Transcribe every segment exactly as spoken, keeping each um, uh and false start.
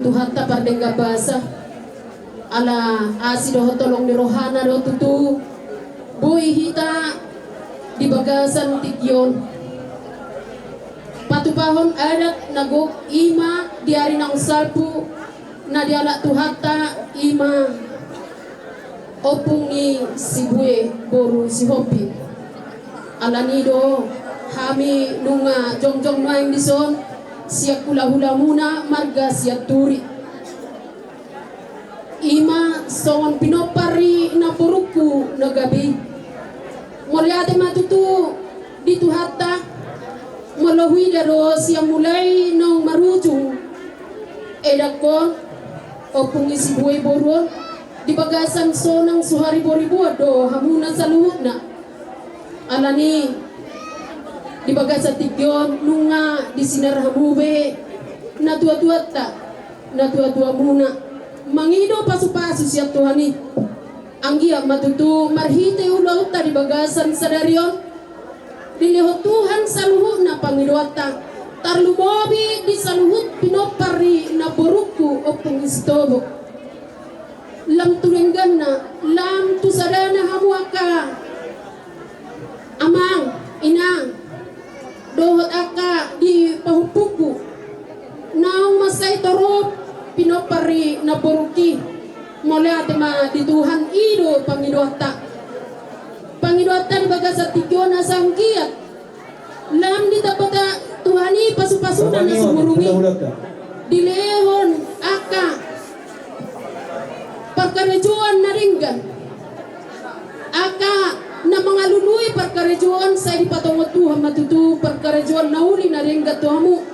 Tuhanta pardenggan basa, ala asi dohot holong ni rohana do tutu boi hita di bagasan tingki on patupahon adat na gok, i ma di ari naung salpu na dialap Tuhanta, i ma Ompung ni Sibue boru Sihombing. Alani do hami nunga jongjong nuaeng dison sian hulahulamuna marga Sianturi. I ma songon pinompar ni namborungku na gabe i. Mauliate ma tutu di Tuhanta, molo huida do sian mulai naung marujung edangkon, Ompung ni Sibue boru on, di bagasan sonang so hariboriboan do hamuna saluhutna. Alani di bagasan tingki on nunga disinar hamu be natuatuanta, natuatuamuna mangido pasupasu sian Tuhan i. Anggiat ma tutu marhite ulaonta di bagasan sadari on dilehon Tuhan saluhutna pangidoanta, tarlumobi di saluhut pinompar ni namborungku Ompung ni Sitobo. Lam tu dengganna, lam tu sadana hamu angka amang, inang, dohot angka di pahompungku naung mansai torop pinompar ni namborungki. Mauliate ma di Tuhan, i do pangidoanta. Pangidoanta di bagasan tingki on asa anggiat lam ditamba Tuhan i pasupasuna na sumurung i, dilehon angka parkarejoan na denggan, angka na mangalului parkarejoan, sai dipatongon Tuhan ma tutu parkarejoan na uli na denggan tu hamu.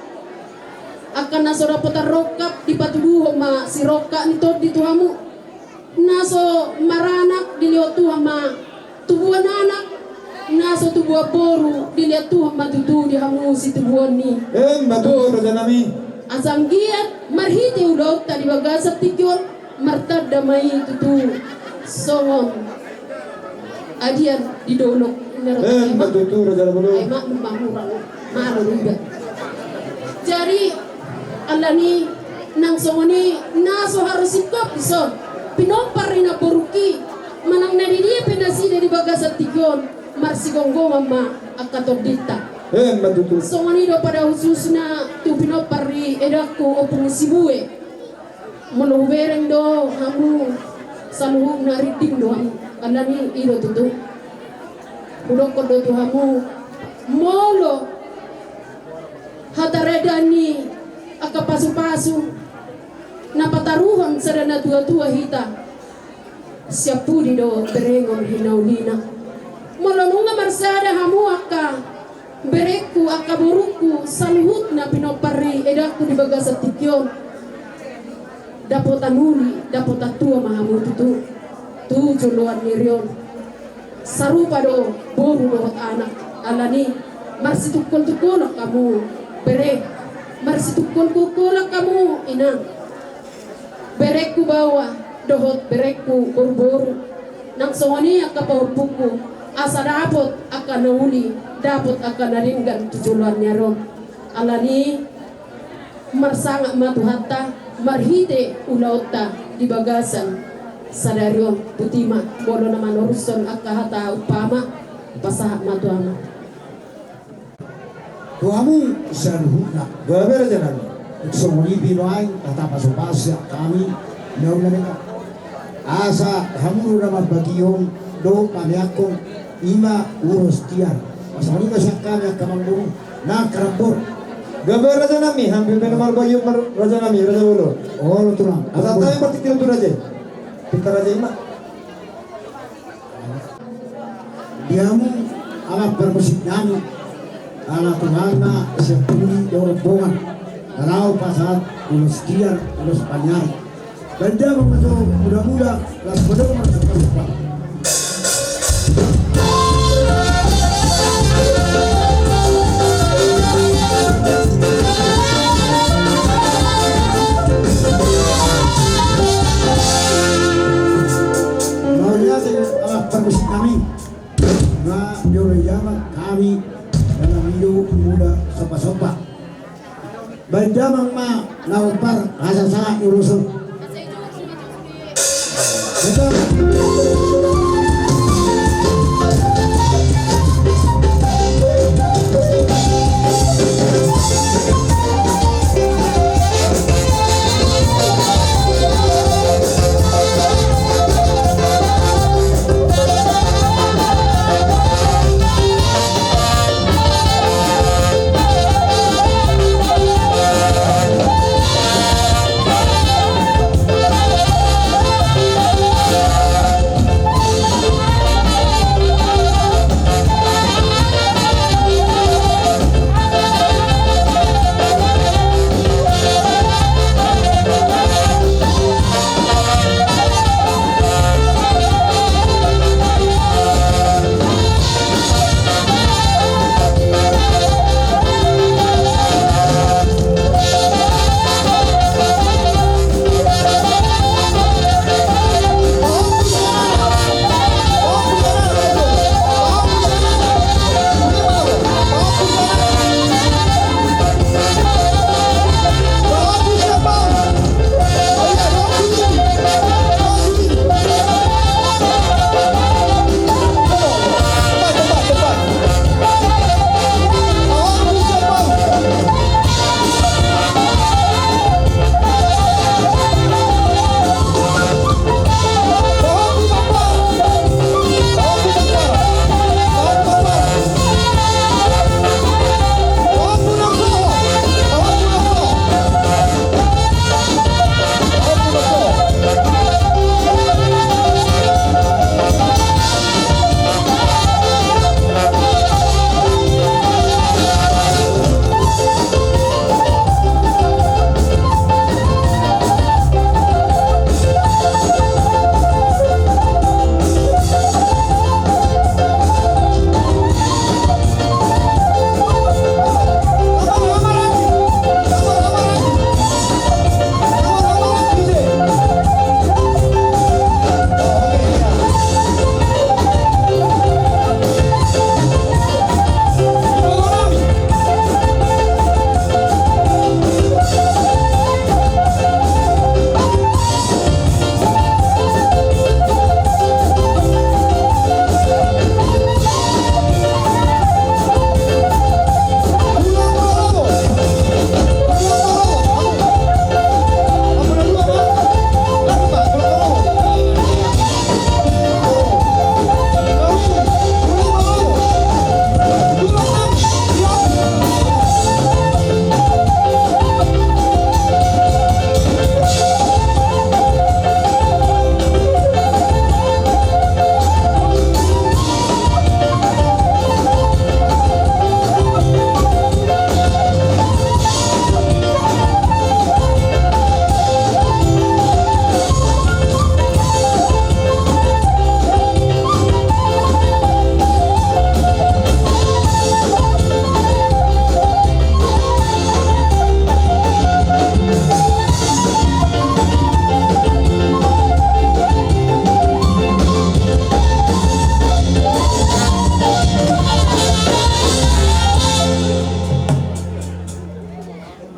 Angka na so dapotan rongkap dipatuduhon ma sirongkap ni tondi tu hamu. Na so maranak dilehon Tuhan ma tubuan anak, na so tubuan boru dilehon Tuhan ma tutu di hamu situbuanni. Emma tutu, rajanami. Asa anggiat marhite ulaonta di bagasan tingki on martanda ma i tutu songon adian di dolok. Emma tutu, rajanami. Ai maklum ma hurang. Malo do iba. Jadi alani nang songon i na so haru singkop dison pinompar ni namborungki manang na di dia pe nasida di bagasan tingki on, marsigomgoman ma angka tondinta. Emma tutu. Songon i do pada khususna tu pinompar ni edangku Ompung Sibue. Molo hubereng do hamu saluhutna rinding do hamu. Alani i do tutu hudokkon do tu hamu, molo hata reda ni angka pasupasu na pataruhon sada natuatua hita, sian pudi do berengon hinaulina. Molo nunga marsada hamu angka berengku, angka borungku, saluhutna pinompar ni edangku di bagasan tingki on, dapotan uli, dapotan tua ma hamu tutu tu joloan ni ari on. Sarupa do boru dohot anak. Alani marsitungkoltungkolan hamu bere, marsitungkoltungkolan hamu inang. Berengku baoa dohot berengku boruboru, nang songon i angka pahompungku, asa dapot angka na uli, dapot angka na denggan tu joloan ni ari on. Alani marsangap ma Tuhanta marhite ulaonta di bagasan sadari on. Botima molo na manorushon angka hata umpama, pasahat ma tu hamu. Tu hamu saluhutna. Gabe, rajanami. Songon i pe nuaeng hata pasupasu sian hami na uli na denggan. Asa hamu do na mambagihon dohot maneakhon, i ma ulos tiar. Songon i ma sian hami angka amangboru nang angka namboru. Gabe, rajanami, hami pe na mambagihon, rajanami, raja bolon. Olo, tulang. Asa tahe partingkian tu raja i. Pinta raja i ma. Di hamu amang parmusik nami, ala Tuhan ma sian pudi dohot rombongan, na laho pasahat ulos tiar, ulos paniari. Baen damang ma jo muda-muda, laos padomu ma jo pasupasu. Mauliate amang parmusik nami. Nga jolo i amang, hami dalam hidup muda somba-somba. Baen damang ma na umpar hasasaan ulos on.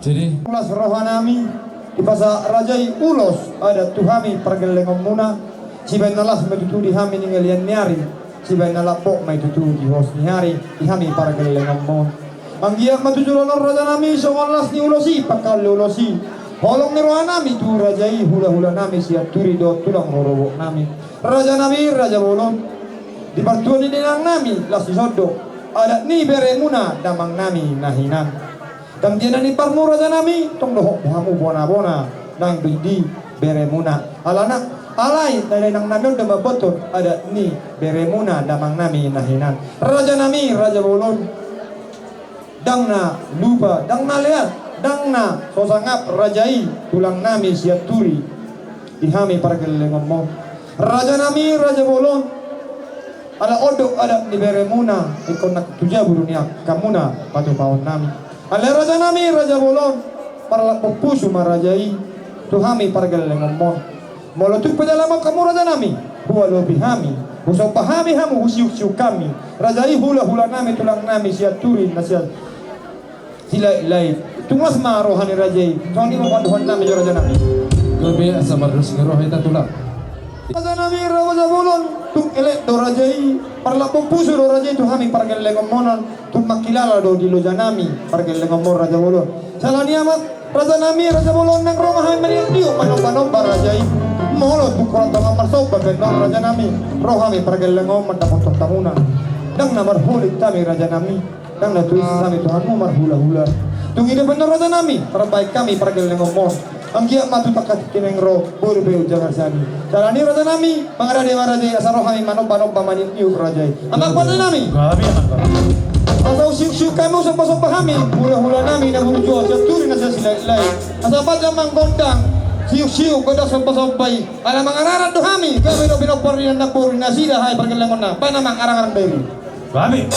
Jadi, ulos rohanami, dipasahat raja i ulos adat tu hami pargellengonmuna, sibaen na las ma tutu di hami ningalian ni ari, sibaen na lambok ma i tutu di hos ni ari, di hami pargellengonmuna. Anggiat ma tu joloan on rajanami, songon las ni ulos i, pangkaon ni ulos i, holong ni rohanami tu raja i, hulahulanami Sianturi dohot tulang rorobotnami. Rajanami, raja bolon, di partuaon ni inangnami las ni sondo, adat ni beremuna damangnami na hinan. Dang dia na nimparmu rajanami, tong dohot hamu bonabona, nang di, di beremuna. Alana, alai, na inangnami on do mamboto, adat ni beremuna damangnami na hinan. Rajanami, raja bolon, dang na lupa, dang na leat, dang na so sangap raja i, tulangnami Sianturi, di hami pargellengonmuna. Rajanami, raja bolon, ala on do adat ni beremuna, ingkon nang tu jabu do nian hamuna patupaonnami. Alai rajanami, raja bolon, parlak pompusu ma raja i tu hami pargellengonmuna. Molo tung pe dalamon hamu rajanami, hualopi hami, husomba hami hamu, husiuksiuk hami raja i, hulahulanami, tulangnami Sianturi na sia, silaitlaitnami. Tung las ma roha ni raja i. Songon i ma pandohan nami jo raja nami. Gabe asa mardos ni roha hita tulang. Raja nami, raja bolon, tung elek do raja i, parlapung pusu do raja i tu hami pargellengonmon on, tung mangkilala do di loja nami pargellengonmon raja bolon. Sala ni i ma raja nami, raja bolon, nang ro ma hami maniuk-niuk manomba-nomba raja i. Molo tung hurang tongon marsomba pe annon raja nami, ro hami pargellengonmon mandapothon tamuna. Ndang na marhulit hami raja nami. Ndang na tuis hami tu hamu marhula-hula. Tung i do pe annon raja nami, tarbahen hami pargellengonmon. Anggiat ma tu tangkas tingki naeng ro, boru pe unjangan sani. Sala ni i raja nami, mangarade ma raja i, asa ro hami manomba-nomba maniuk-niuk raja i. Amang pande nami. Gabe, amang pande. Asa usiuk-siuk hami, usomba-somba hami hula-hula nami na burju, sian turi na sian silait-lait. Asa bahen ma gondang siuk-siuk gondang somba-somba i. Ala mangararat do hami, gabe do pinompar ni namboru ni nasida, hai pargellengonna. Bahen amang arang-arang bairi. Gabe.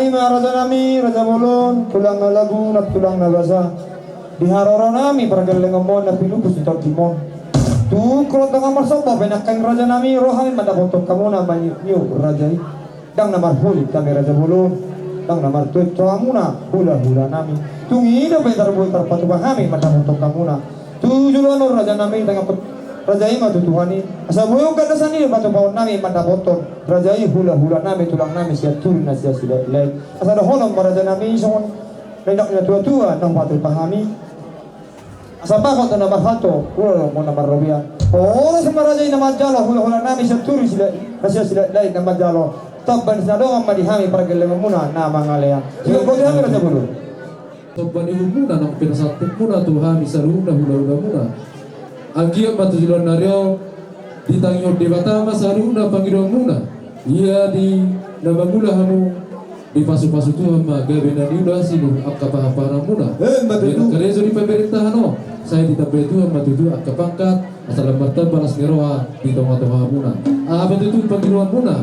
Ima raja nami, raja bolon, tulang na lagu, na tulang na basa. Di haroro nami pargellengonmon na pinupus di tondimon. Tung ro tongam marsomba pe nangkin raja nami, ro hami mandapothon hamuna manyu raja i. Ndang na marholit hami raja bolon, ndang na martotohamuna hulahula nami. Tung i do pe tarbuat tarpatupa hami mandapothon hamuna. Tu joloan on raja nami, tangan raja i ma tu Tuhan i. Asa boi on ganda sandiri patupaon nami mandapothon raja i hulahula nami, tulang nami, sian turi na sian silaitlain. Asa dohonon ma raja nami songon na nidok ni na tuatua na hupatupa hami. Asa bagot do na marhalto, ulo do na marrobean. Horas ma raja i na manjalo hulahula nami sian turi sila-, na sian silaitlain na manjalo. Tomba ni sinadongan ma di hami pargellengonmuna na mangalean. Sihol ma di hami raja bolon. Tomba ni uhumuna nang pinasahatmuna tu hami saluhutna hulahulamuna. Anggiat ma tu joloan ni ari on ditangihon Debata ma saluhutna pangidoanmuna. Ia di na mangula hamu dipasupasu Tuhan ma gabe na niula sinuhut angka pahanpahanmuna. Emma tutu. Ia na karejo di pemerintahan on sai ditambai Tuhan ma tutu angka pangkat. Asa lam martamba las ni roha di tongatongamuna. Aha pe tutu pangidoanmuna,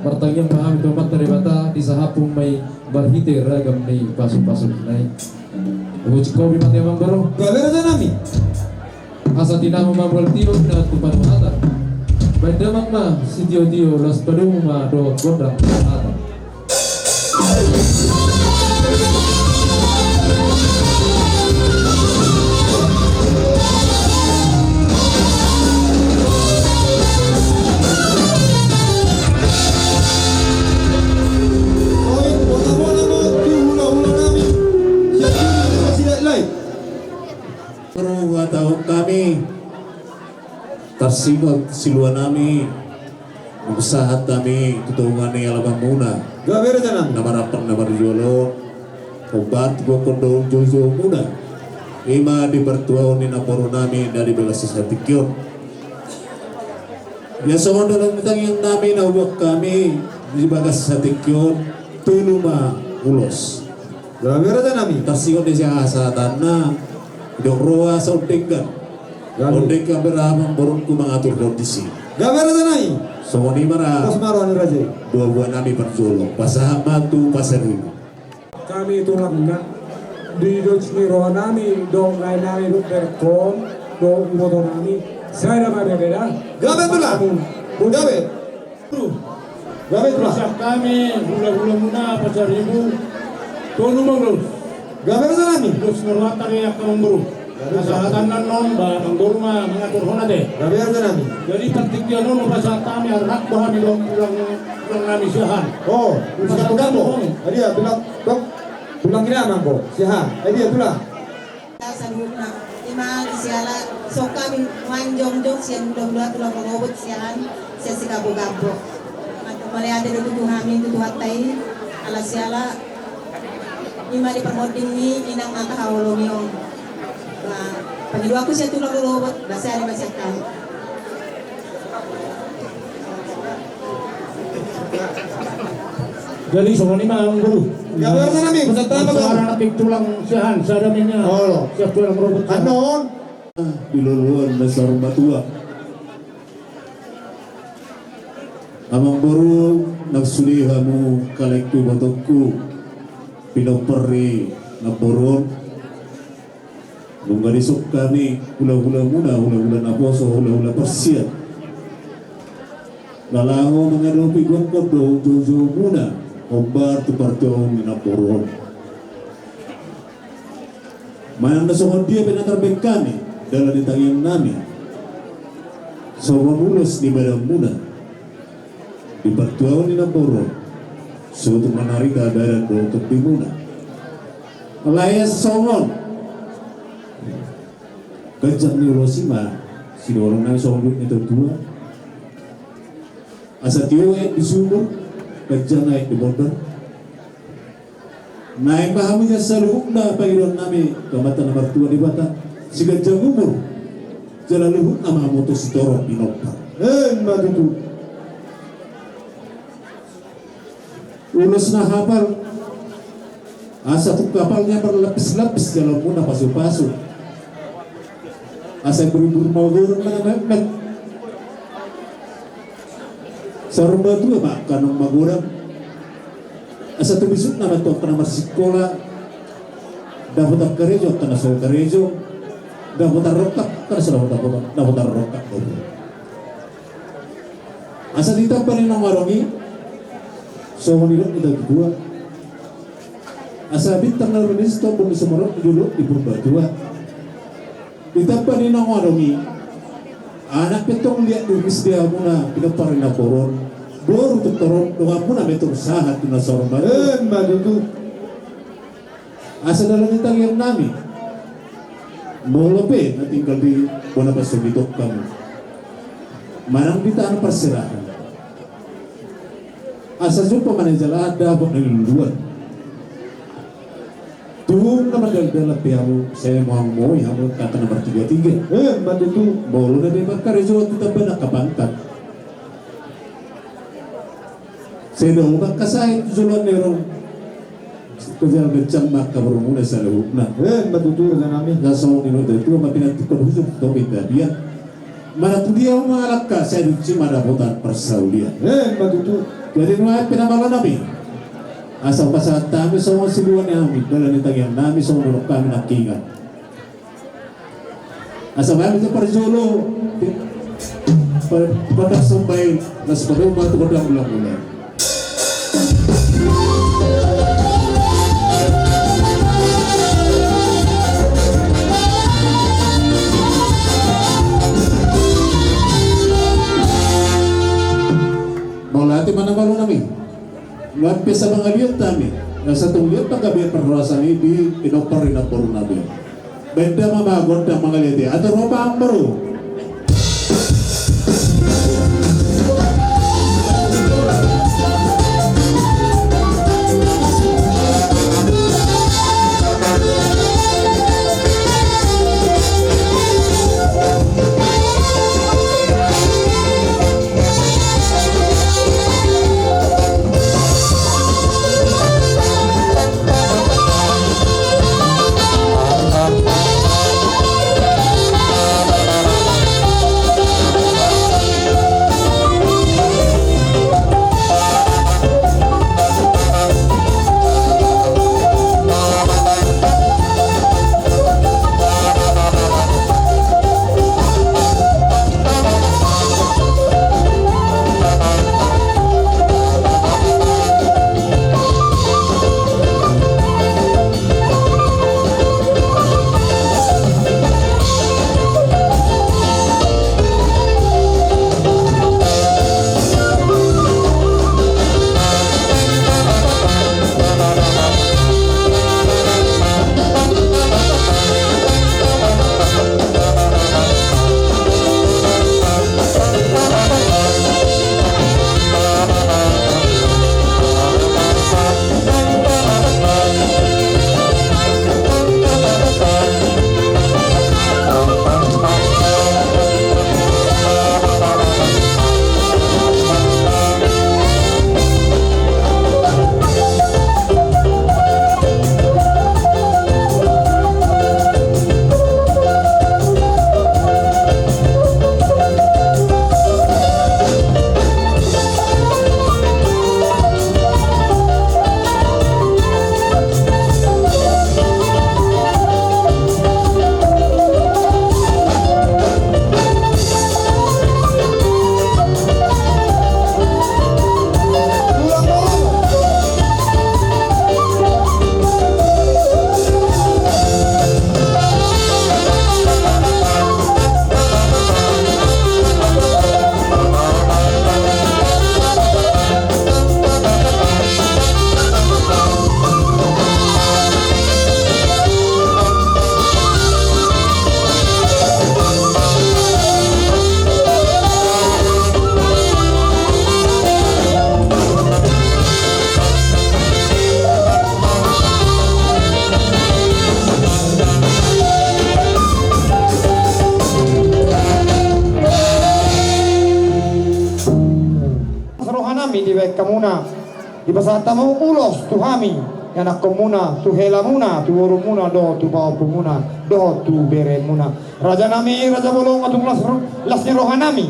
martangiang ma hami tu Amanta Debata, disahaphon ma i marhite ragam ni pasupasu na i. Uji kopi mate amang boru. Gabe raja nami. Asa tinahu ma mual tio na tu panuhatan. Baen damang ma sitiotio, las padomu ma dohot gondang hata. Ro huhatahon hami, tarsingot siluanami, nunga sahat hami tu tonga ni alamanmuna. Gabe raja nami. Na marampang na marjual on, hombar tu gokhon dohot joujoumuna. Ima di partuaon ni namborunami na di bagas satingki on. Ia songon dalan ni tangiangnami na huboan hami di bagas satingki on, tolu ma ulos. Gabe raja nami. Tarsingot di sihasahatanna, didok roha asa on denggan. Gabe. On denggan berarti amang borungku mangaturhon disi. Gabe raja nami. Songon i ma ra. Pos ma roha ni raja i. Buabuanami parjolo. Pasahat ma tu Pasaribu. Hami tulangna, di dos ni rohanami dohot laenami dohot berengkon dohot ibotonami, sada ma bebeda. Gabe tulang. Gabe. Gabe tulang. Siap hami hulahulamuna Pasaribu, tolu ma ulos. Gabe raja nami. Dos ni rohanta do i angka amang boru. Pasahatanna annon ba amang boru ma mangaturhon ate. Gabe raja nami. Jadi partingkian on pasahat hami, arhak do hami dohot tulang, tulangnami Siahaan. O, Siahaan. Jadi ya tulang, tulang kira amang boru Siahaan. Jadi ya tulang. Saluhutna, ima di Siahaan, songon hami manjongjong sian hulahula tulang rorobot Siahaan, sian Sigabogabo. Mauliate do tutu hami tu Tuhanta i, ala Siahaan, ima di parmonding ni inang angka haholongi on. Ba, pangidoanku sian tulang rorobot, ba sada ma sian hami. Jadi songon i ma amang boru. Gabe raja nami. Pesan tama. Suara anak tulang Siahaan, sada ma i. Olo. Siap tulang rorobot Siahaan. Annon. Di loloan na saur matua. Amang boru, nang sude hamu kaleangku ibotongku, pinompar ni namboru on. Nunga dison hami hulahulamuna, hulahula naposo, hulahula parsiat, na laho mangadopi gokhon dohot joujoumuna hombar tu partuaon ni namboru on. Manang na songon dia pe na tarbaen hami dalan ni tangiangnami, songon ulos ni badanmuna di partuaon ni namboru on, so tung manarita badan dohot tondimuna. Alai asa songon ganjang ni ulos i ma sidohononnami songon didok ni natuatua. Asa tio aek di sumur, ganjang aek di mondor. Naeng ma hamu sian saluhutna pangidoannami tu Amanta na martua Debata, siganjang umur jala luhutna ma hamu tu sitorop pinompar. Emma tutu. Ulos na hapal, asa tung hapal nian marlapislapis jaloonmuna pasupasu. Asa buruburu magodang ma na metmet. Saur matua ma angka na magodang. Satu bisuk nama tu angka na marsikola, dapotan karejo angka na so karejo, dapotan rongkap angka na so dapotan, dapotan rongkap. Asa ditamba ni naung adong i, songon nidok ni natuatua. Asa bintang na rumiris tu ombun ni Sumorop, di jolo ni Purbatua. Ditamba ni naung adong i, anak pe tong liat di ugis di hamuna, pinompar ni namboru on, boru tontoron, donganmuna pe tong sahat tu na saur matua. Emma tutu. Asa dalan ni tangiang nami, molo pe na tinggal di bona pasogit on hamu, manang di tano parserahan, asa jumpa ma na dijalahan, dapot na niluluan. Tung na mardalan-dalan pe hamu, sai muang moi hamu angka na martiga-tiga. Emma tutu. Molo na di markarejo tu tamba na angka pangkat, sai dao ma angka sahit tu joloan ni roha. Kejal bencang ma angka borumuna saluhutna. Emma tutu, raja nami. Na songon nidok ni natuatua ma, pinantikhon hujur tu topi tapian. Manang tu dia hamu mangalangka, sai disi ma dapotan parsaulian. Emma tutu. Jadi nuaeng pe na malo nami, asa hupasahat hami songon silua ni hami, dalan ni tangiang nami songon nidok hami nangkiningan. Asa baen tu parjolo, pa-, padas somba i, las padomu tu gondang mula-mula. Mauliate ma na malo nami. Nuaeng pe asa mangaliat hami, asa tung liat panggabean parhorasan i di pinompar ni namboru nami. Baen damang ma gondang mangaliat i, atur ma boru. Rohanami dibaen hamuna, dipasahat hamu ulos tu hami, ianakkonmuna, tu helamuna, tu borumuna, dohot tu pahompumuna, dohot tu beremuna. Rajanami, raja bolon, atur las ro-, las ni rohanami.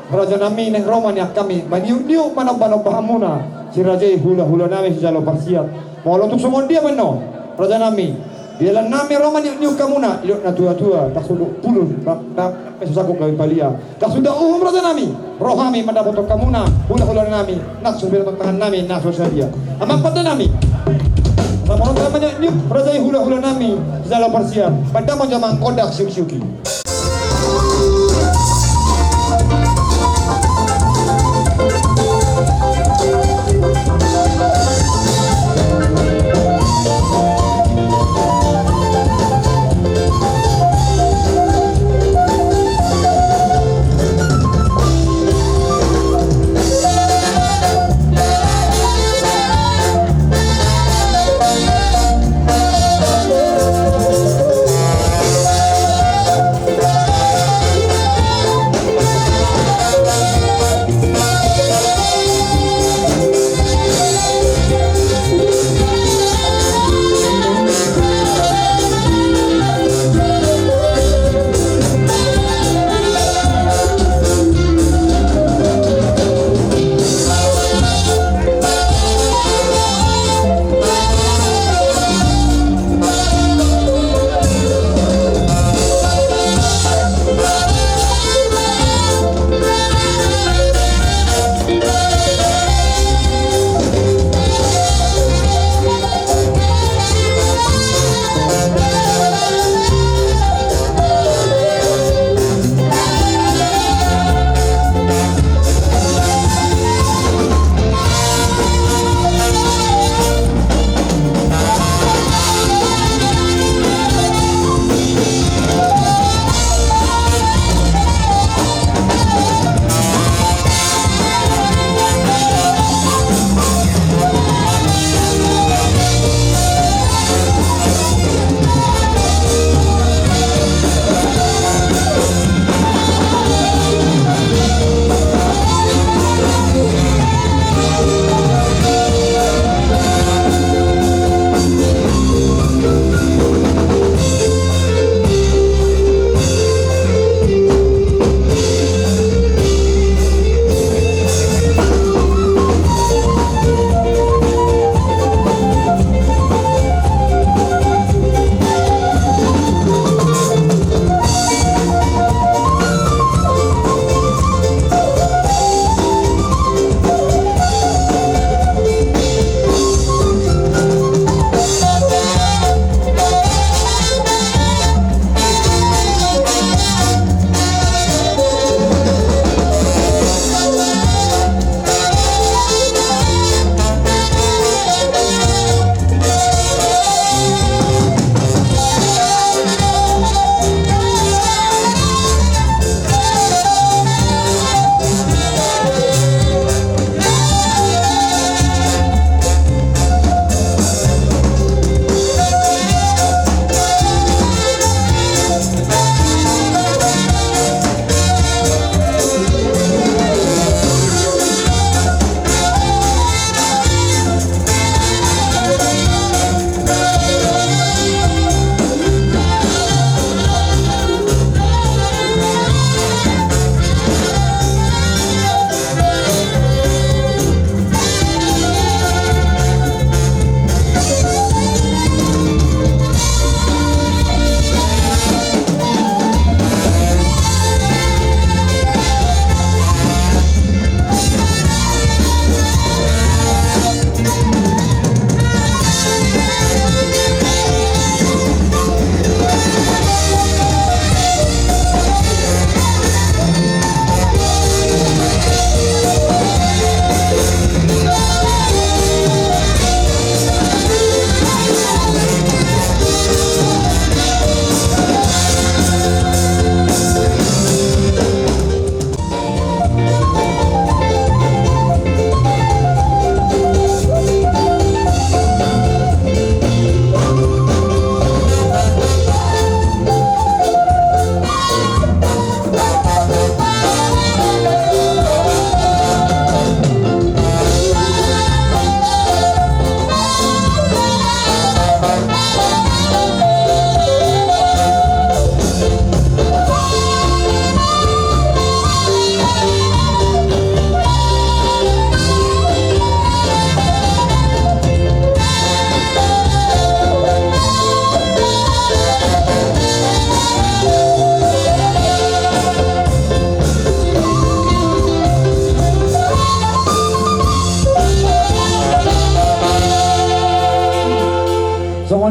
Rajanami, naeng ro ma nian hami maniukniuk manombanomba hamuna, si raja i hulahulanami sijalo parsiat. Molo tung songon dia ma annon, rajanami, dialannami ro maniukniuk hamuna, didok natuatua, ndang suda uhum, ndang, ndang, ndang so sanggup gabe palia. Ndang suda uhum, rajanami, ro hami mandapothon hamuna hulahulanami, nang so binoto tangannami na so sadia. Amang pandenami, asa ma ro hami maniukniuk raja i hulahulanami sijalo parsiat, pandamon jala manggondang siuksiuk i.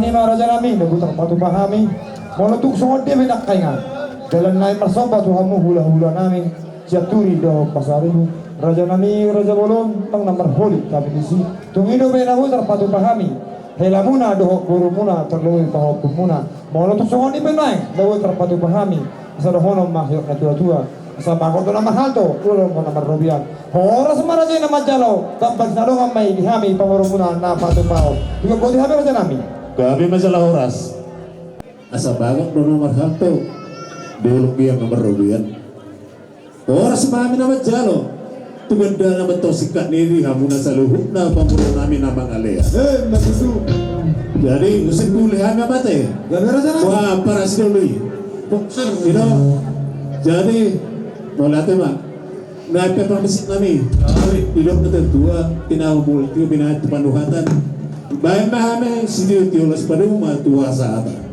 Ima raja nami, na boi tarpatupa hami. Molo tung songon dia pe nangkaningan, dalan nami marsomba tu hamu hula-hula nami Sianturi dohot Pasaribu. Raja nami, raja bolon, nang na marholit hami disi. Tung i dope na boi tarpatupa hami helamuna dohot borumuna, tarlumobi pahompunmuna. Molo tung songon i pe nuaeng na boi tarpatupa hami, asa dohonon ma sian natua-tua: Asa bagot do na marhalto, ulaon do na marrobean. Horas ma raja i na manjalo, tamba sinadongan ma i di hami pamoruonmuna na patupahon. Tung boti hami raja nami. Gabe ma jala horas. Asa bagot do na marhalto, dolok biang na marrobean. Horas ma hami na manjalo, tu gandana ma tong singkat ni di hamuna saluhutna pamoruon nami na mangalean. Eh, ima tutu. Jadi muse pule hami ma ate. Gabe raja nami. Wah, parasi doli. Ino. Jadi mauliate ma. Nai pe pamisik nami. Didok na tua-tua, tinahu multi binahat tu panuhatan. Baen ma hami sitio-tio las paduma tu hasahatan.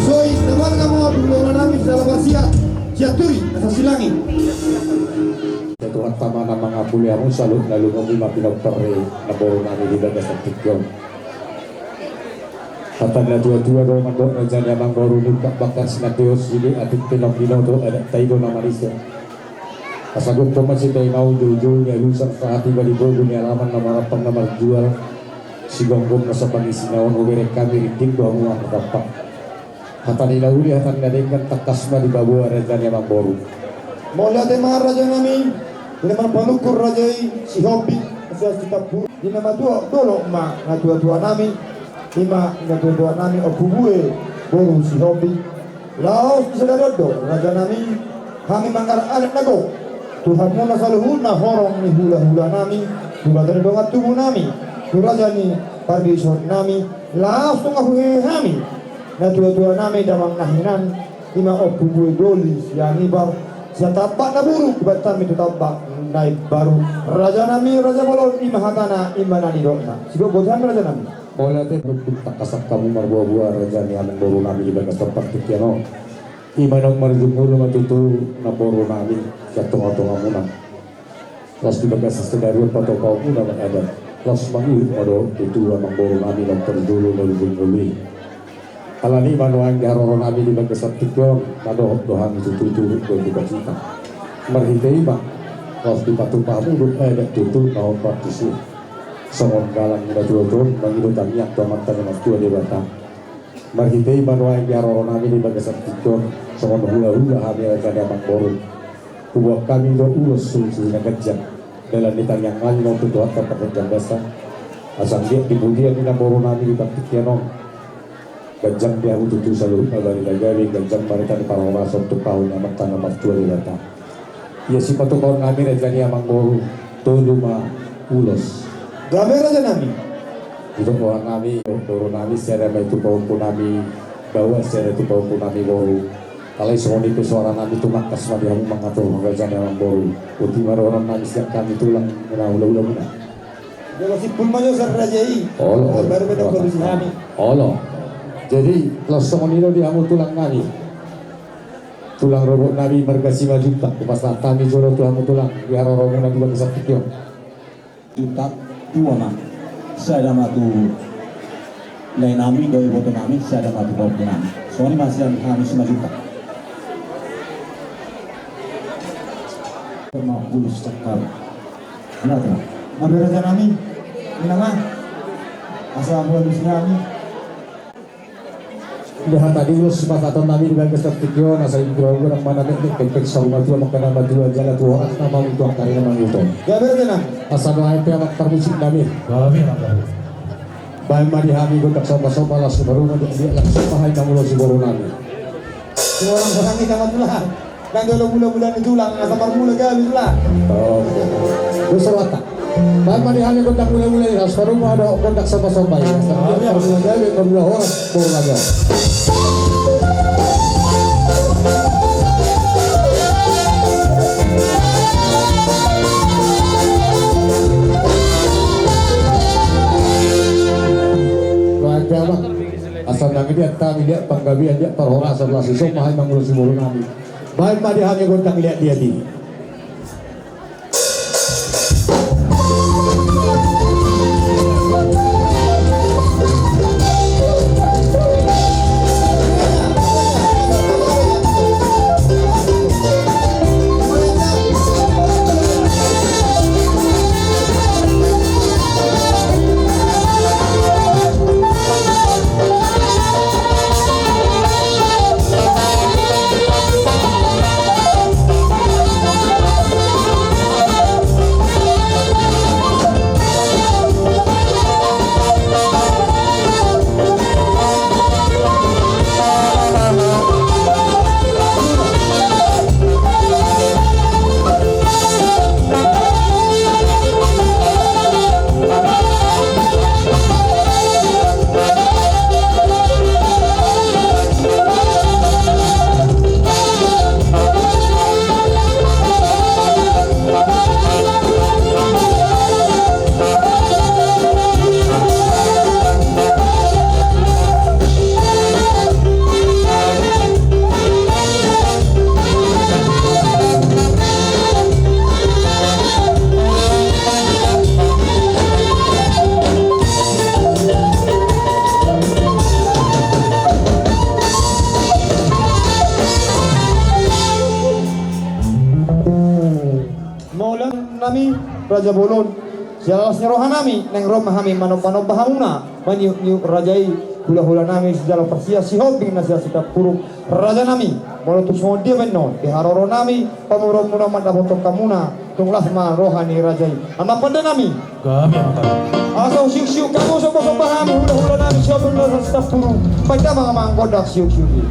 Soi, teman kamu, dulu nami salah bersiap. Sianturi, asa silangi. Tuhan tama na mangapuli hamu saluhut na lumobi ma pinompar ni namboru nami di bagasan tingki on. Hata ni natua-tua do mandok, raja ni amangboru, nungnga bangka sinandeon, sude atik pinang binoto, adat tahi do na manisa. Asa gok ma sitahi na ujung-ujung ni alusan sahat iba di bogu ni alaman na marampang na marjual. Sigomgom na so pangisi na on hubereng hami, rinding do hamu mardampang. Hata ni na uli, hata ni na denggan, tangkas ma dipaboa raja ni amangboru. Mauliate ma raja nami. Di na marpanungkun raja i Sihombing, asa sitampul. Di na matua dolok ma natua-tua nami. Ima natua-tua nami Ompu Bue boru Sihombing. Laos di sadari on do raja nami, hami manggarar adat na gok tu hamuna saluhutna horong ni hula-hula nami, tu bagasan dongan tubu nami, tu raja ni pardison nami. Laos tung huhehe hami natua-tua nami damang na hinan, ima Ompu Bue Doli Sianipar, sian Tambak na Buruk dibaen hami tu Tambak na Imbaru. Raja nami, raja bolon, ima hatana, ima na nidokna. Sigomgom hami raja nami. Mauliate. Tangkas hamu marboa-boa raja ni amangboru nami di bagasan partingkian on. Ima naung marujung ulu ma tutu namboru nami sian tonga-tongamuna. Laos di bagasan sadari on patupaonmuna ma adat, laos mangihut ma dohot tutu amangboru nami na parjolo na di jolo i. Alani i ma nuaeng di haroro nami di bagasan tingki on, na dohot do hami tutu, tutu do di bagasan tingki on. Marhite i ma laos dipatupa hamu do adat tutu na hombar tusi. Songon dalan ni natua-tua on mangido tangiang tu Amanta na martua Debata. Marhite i ma nuaeng di haroro nami di bagasan tingki on, songon hula-hula hami raja ni amangboru, huboan hami do ulos suhut-suhut na ganjang. Dalan ni tangiang nami ma on tu Tuhanta parganjang basa. Asa anggiat di pudian ni namboru nami di partingkian on, ganjang di hamu tutu saluhutna barita gabe, ganjang barita ni parhorasan tumpahon ni Amanta na martua Debata. Ia sipatupaon nami raja ni amangboru, tolu ma ulos. Gabe raja nami. Didok roha nami, boru nami, sada ma i tu pahompu nami baoa, sada tu pahompu nami boru. Alai songon i pe soara nami, tumangkas ma di hamu mangaturhon raja ni amangboru. Boti ma dohonon nami sian hami tulang na hula-hulamuna. Jolo simpul ma jo sian raja i. Olo, olo. Baru pe na olo, kondisi nami. Olo. Jadi laos songon i do di hamu tulang nami. Tulang rorobot nami marga Simanjuntak, hupasahat hami jolo tu hamu tulang di haroromuna di bagasan tingki on. Juntak, dua ma. Sada ma tu lae nami dohot iboto nami, sada ma tu pahompu nami. Songon i ma sian hami Simanjuntak. Lima puluh sekali. Gabe raja nami. Ina ma. Asa boan di si nami. Di hata ni ulos sipasahaton nami di bagasan tingki on, asa ingkon godang ma na metmet, pengpeng saur matua, mangkana matua jala tu horas na mambutuhon, angka ari na mangihuthon. Gabe raja nami. Asa nuaeng pe amang parmusik nami. Gabe raja nami. Baen ma di hami gondang somba-somba, laos tu parumaen dia, dia laos somba hami na mulo si boru nami. Suara pasangi tangan tulang. Nang jolo mula-mula ni tulang, asa marmula gabe tulang. Oh, iya. Dos rohanta. Baen ma di hami gondang mula-mula i, laos parumaen dohot gondang somba-somba i. Asa marmula gabe, marmula horas, boru na gabe. Nuaeng pe amang. Sandang i liat hami, liat panggabean, liat parhorasan, laos dison ma hami mangulosi boru nami. Baen ma di hami gondang liat-liat i. Mauliate nami, Raja Bolon, siala las ni roha nami, naeng ro ma hami manomba-nomba hamuna, maniuk-niuk raja i, hula-hula nami, sijalo parsias, sihombing na sias sitampurung, raja nami, molo tung songon dia ma inna on, di haroro nami, pamoruonmuna mandapothon hamuna, tung las ma roha ni raja i. Amang pande nami. Gabe, amang pande. Asa husiuk-siuk hamu somba-somba hami, hula-hula nami, sihombing na sias sitampurung, baen damang amang gondang siuk-siuk i.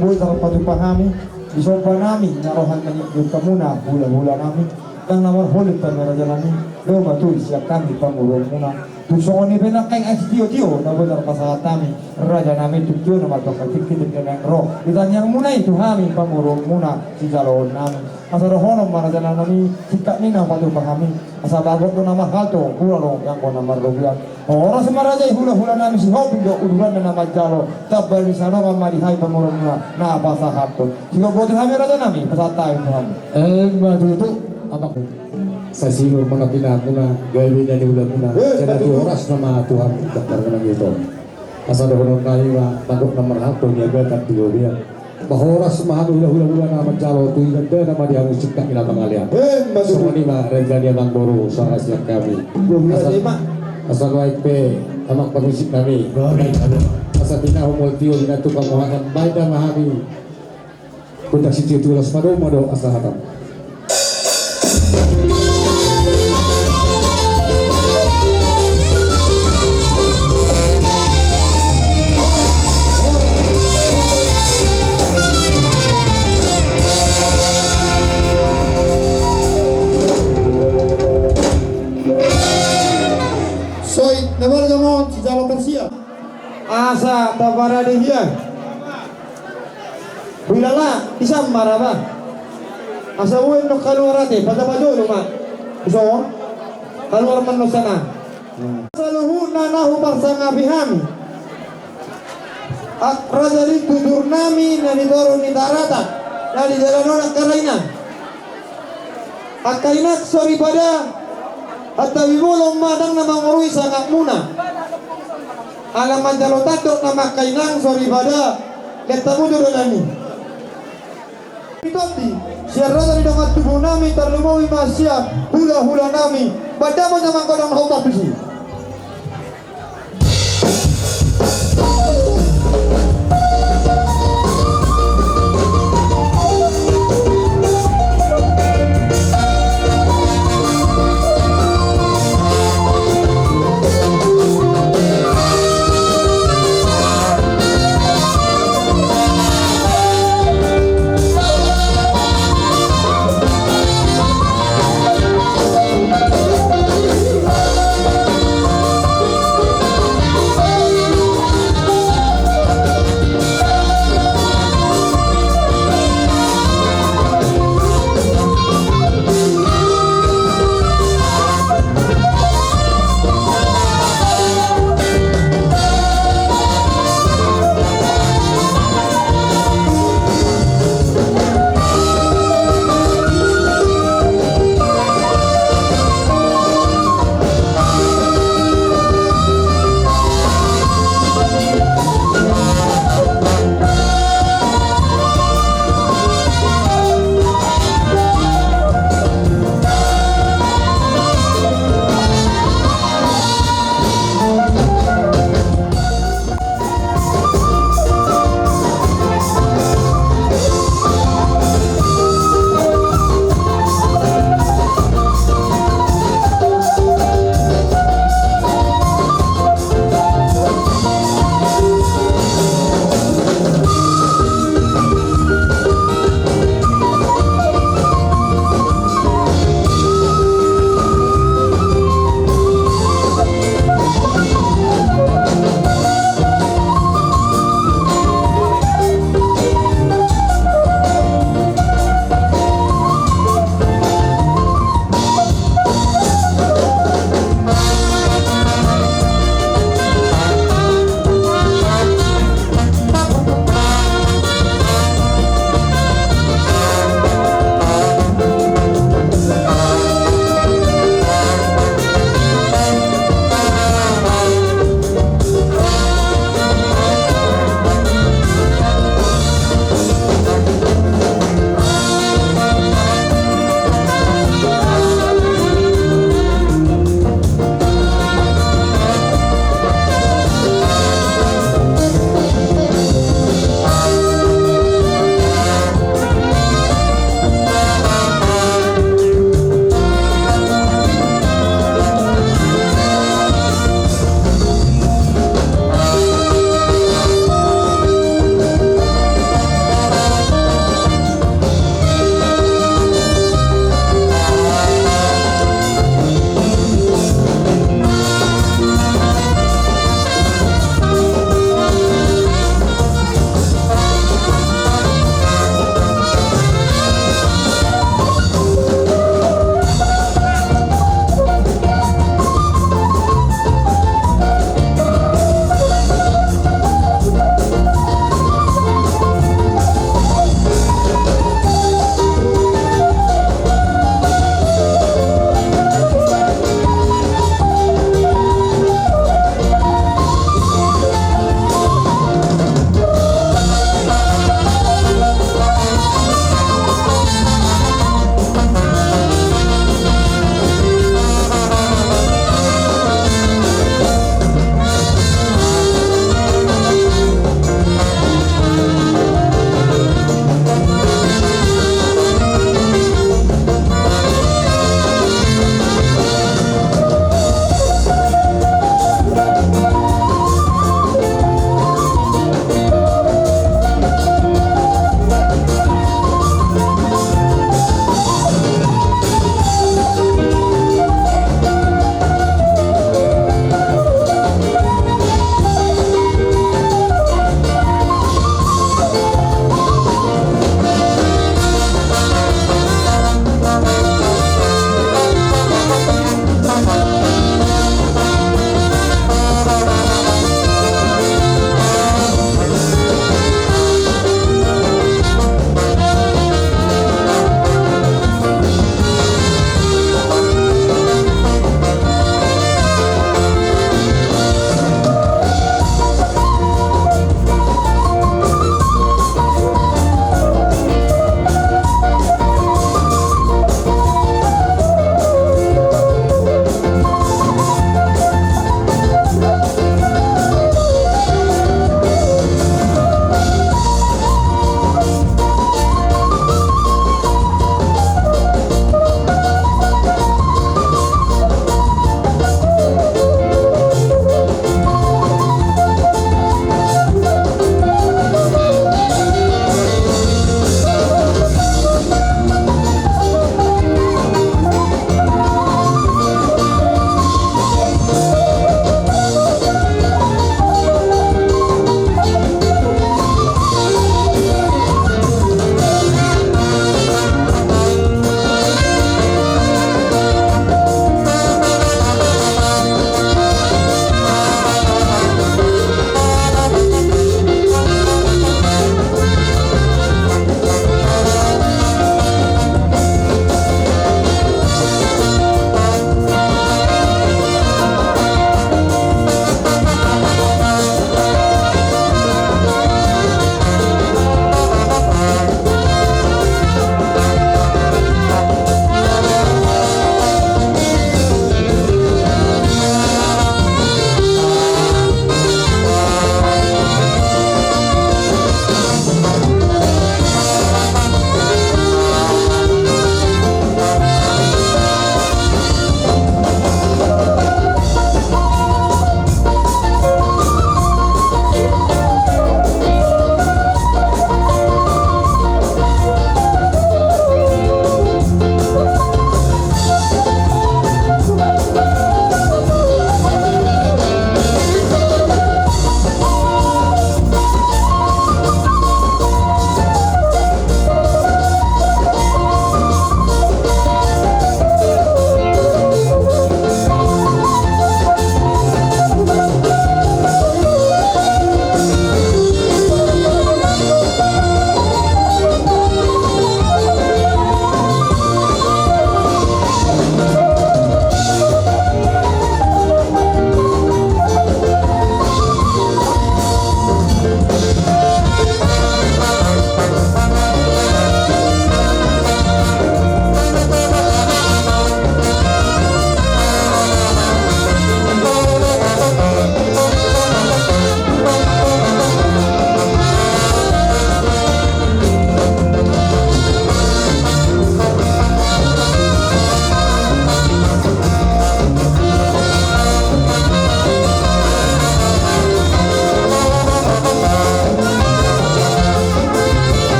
Boi tarpatupa hami, di somba nami na roha na niuk hamuna hulahula nami, ndang na marholit hami raja nami, lomo ma tutu sian hami pamoruon muna. Tung songon i pe nangkin ai sitiotio na boi tarpasahat hami raja nami, tung tio nama tongka tingki tingki nang ro di tangiang muna i tu hami pamoruon muna sijaloon nami. Asa dohonon ma raja nami, singkat ni na patupa hami, asa bagot do na marhalto, hula do anggo na marrobean. Horas ma raja i hulahula nami, sihombing do uduran na manjalo, tamba ni sanongan ma di hami pamoruon muna na pasahathon. Sigomgomi hami raja nami, pasahat hami tu hami. Emma tutu, amak. Sai sinur ma na pinahan muna, gabe na niula muna. Eh, sai na tu betul. Horas nama tu hami, daktar muna gitu. Asa dohonon nami ma, bagot na marhalto, niagatan di robean. Ba horas ma hami hulahula na manjalo, tu i ganda nama di hami singkat ni na mangalean. Emma tutu. Songon i ma, raja ni amangboru, songon sian hami. Asa, asa baen pe, amak pamusik nami. Asa pinahan muna tio, pinahan tu pamohakan, baen nama hami. Gondang sitio tu las padomu do asa hatam. Soi na balga mon sijalo persia. Asa taparade hian. Hulala, isam maraba. Asa uen no kaluar ate, pata pajolo ma. Iso, kaluar man no sana. Saluhutna na huparsangapi hami. Ak raja di tutur nami, na di toru ni tarata, na di dalan on angka raina. Angka inang soripada, hata bibolon ma ndang na mangorui sangap muna. Ala manjalo tandok nama angka inang soripada, lenta mutu do nami. Pitondi, sian raja ni dongan tubu nami tarlumobi ma sian hulahula nami, baen damang na manggodang na hot tusi.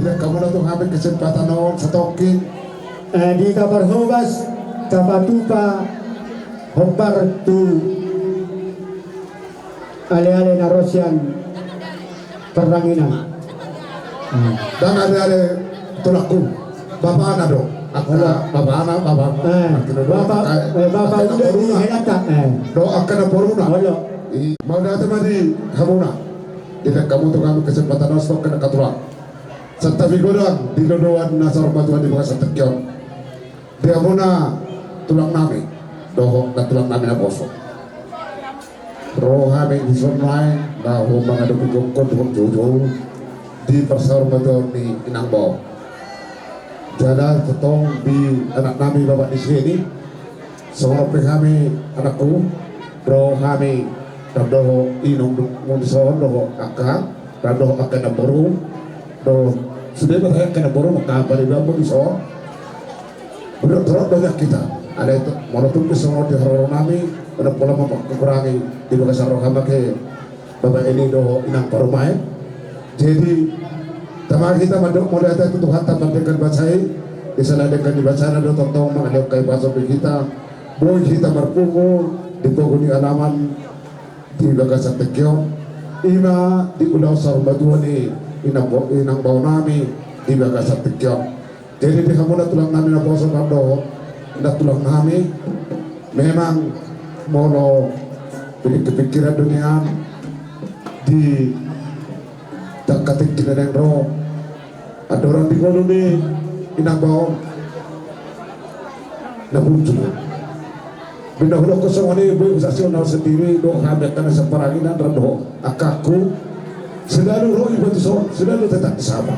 Hamu na tu hami kesempatan on satongkin. Eh, di taparhobas, tapatupa, hombar tu ale-ale na ro sian parranginan. Hmm. Dan ale-ale tulangku, bapana do. Olo. Bapana, bapana. Eh, akhirnya do, bapa, eh, bapa udah di helata. Eh. Do, akhirnya boruna. Olo. I, mauliate ma di hamuna. Di hamu tu hami kesempatan on satongkin angka tulang. Santabi godang di loloan na saur matua di bagasan tingki on. Di hamuna tulang nami dohot nantulang nami naposo. Ro hami di son nuaeng laho mangadopi gokhon dohot joujou di parsaur matua ni inang bao. Jala tongtong di anak nami bapak ni si Heni. Songon on pe hami anakku, ro hami, ro dohot inongmu di son dohot angka, ro dohot angka namboru, dohot sude ma tahe angka namboru, angka paribanmu di son. Budak torop banyak hita. Alai molo tung pe songon on di haroro nami, unang pola ma mangkurangi di bagasan roha ma ke Bapak ini dohot inang parumaen. Jadi, tama hita mandok mauliate tu Tuhanta mardenggan basa i, di sala denggan ni basana do tongtong mangalehon hahipason di hita, boi hita marpungu di pogu ni alaman di bagasan tingki on. I ma di ulaon saur matua ni inang bao, inang bao nami di bagasan tingki on. Jadi di hamuna tulang nami naposo dohot nantulang nami, memang molo pingkir-pingkiran do nian di angka tingki na naeng ro, andorang di ngolu ni inang bao na muncul. Binahen hudokkon songon i, boi husaksihon au sendiri dohot hami angka na saparangin, ro dohot angkangku. Selalu ro iba di son, selalu tetap di saba.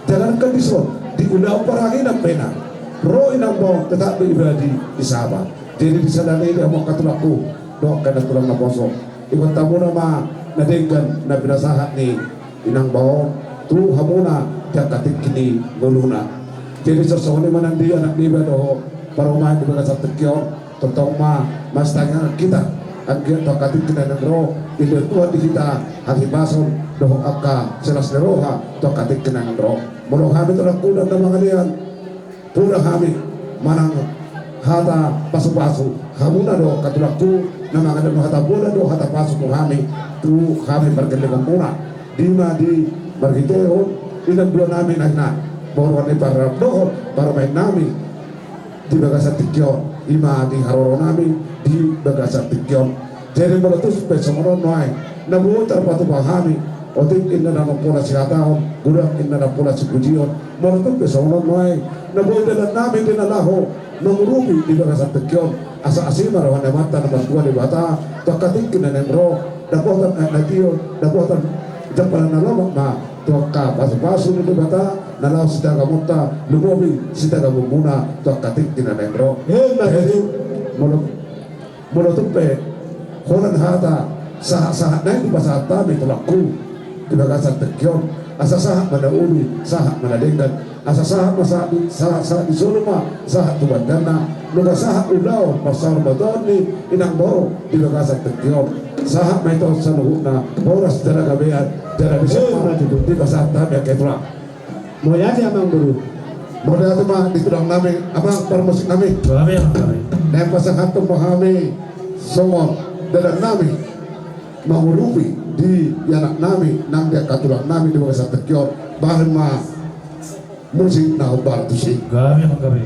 Jangankan di son, di ulaon parangin pe na ro inang bao tetap do iba di, di saba. Jadi di sala ni i di hamu angka tulangku dohot angka nantulang naposo, ingot hamuna ma na denggan na pinasahat ni inang bao tu hamuna di angka tingki ni ngoluna. Jadi songon i ma nang di anak niba dohot parumaen di bagasan tingki on, tongtong ma mansai tangiangan hita anggiat tu angka tingki na naeng ro dilehon Tuhan di hita hahipason dohot angka silas ni roha tu angka tingki na naeng ro. Molo hami tulangku na mangalean, pola hami manang hata pasu-pasu, hamuna do angka tulangku na mangalean hata pola dohot hata pasu tu hami, tu hami pargellenganmuna. Di ma di marhitehon inang dua nami na hinan, boru ni parrap dohot parumaen nami di bagasan tingki on, i ma di haroro nami di bagasan tingki on. Jadi molo tung pe songon on nuaeng na boi tarpatupa hami, otik inna ndang pola sihatahon, godang inna ndang pola sipujion. Molo tung pe songon on nuaeng na boi dalan nami di na laho mangurupi di bagasan tingki on, asa asi ma roha ni Amanta na martua Debata tu angka tingki na naeng ro, dapotan aek na tio, dapotan jampalan na lomak ma tu angka pasu-pasu ni Debata na laho sitagamonta, lumobi sitagamonmuna tu angka tingki na naeng ro. Emma tutu. Molo, molo tung pe holan hata sahat-sahat nai dipasahat hami tulangku di bagasan tingki on, asa sahat ma na uli, sahat ma na denggan, asa sahat ma sahat di, sahat, sahat di solu ma sahat tu bandanna. Nunga sahat ulaon parsaur matua ni inang bao di bagasan tingki on, sahat ma ito saluhutna horas jala gabean jala disi ma tutu dipasahat hami angka tulang. Mauliate amang boru. Mauliate ma di tulang nami, amang parmusik nami. Gabe, gabe. Naeng pasahathon ma hami songon dalan nami mangurupi di anak nami nang di angka tulang nami di bagasan tingki on. Bahen ma musik na hombar tusi. Gabe, gabe.